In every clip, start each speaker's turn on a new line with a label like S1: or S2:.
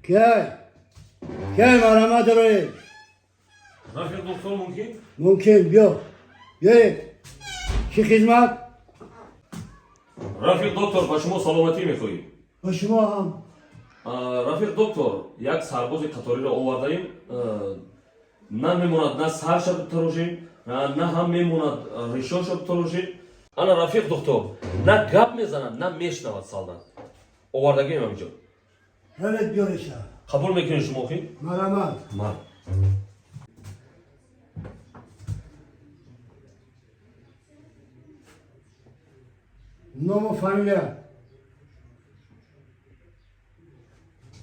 S1: Кай? Кай марҳамат дороед?
S2: Рафиқ доктор, мумкин?
S1: Мумкин, биё. Биёед. Чӣ хизмат?
S2: Рафиқ доктор, ба шумо саломатӣ мехоҳем.
S1: Ба шумо ҳам.
S2: Рафиқ доктор, як сарбози қаториро овардаем. На мемонад на сарша битарошем, на ҳам мемонад ришоша битарошем. Ана, рафиқ доктор, на гап мезанад, на мешнавад солдат. Овардагием ҳаминҷо.
S1: Равед, биёреша.
S2: Қабул мекунед шумо хи?
S1: Марҳамат.
S2: Ман.
S1: Ному фамилия.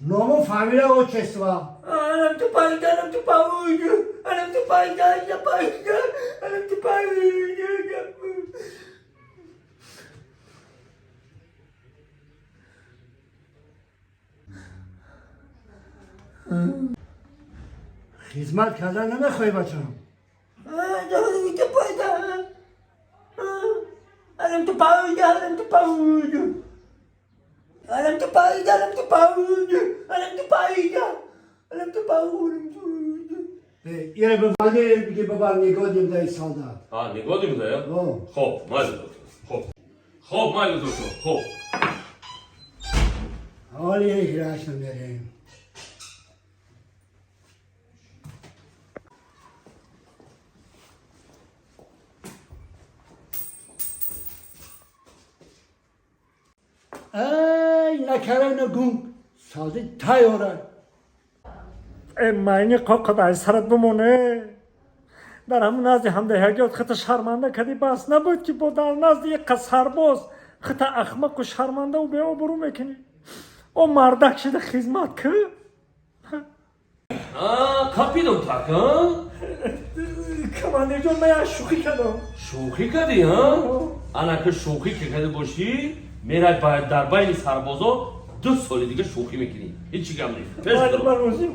S1: Ному фамилия, отчество.
S3: Алам ту пайда, алам ту пайда, алам ту пайда, пайда, алам ту пайда.
S1: Хизмат кардан намехоҳӣ, бачам?
S3: Алам ту пайда. Алам ту пайда, алам ту пайда. Алам ту пайда, алам ту пайда, алам ту пайда. Алам ту пайда.
S1: Ире биванди, биги бибар, нигоҳ дай солдат.
S2: А, нигоҳ димда?
S1: О.
S2: Хоб, майли, доктор. Хоб. Хоб, майли, доктор. Хоб.
S1: Ҳоли ҳираш намерем. Ай, накара нагунг. Солдат тайёра.
S4: Э, майни қоқат ай сарат бимоне. Дар ҳамун назди ҳамдаҳягиёт хита шарманда кардӣ, бас набуд ки бо дар назди як сарбоз хита ахмақу шармандаву беобрӯ мекунӣ. О, мардак шида хизмат кӣ.
S2: А, қапидам так, а?
S4: Командирҷон, ман як шӯхӣ кардам.
S2: Шӯхӣ кардӣ, а? Ана ки шӯхӣ ки карда бошӣ, мерай дар байни сарбозо 2 соли дига шӯхӣ мекунӣ. Ҳеҷ чӣ гап нест. Пеш
S4: Майли,
S2: биро.
S4: ман розӣ.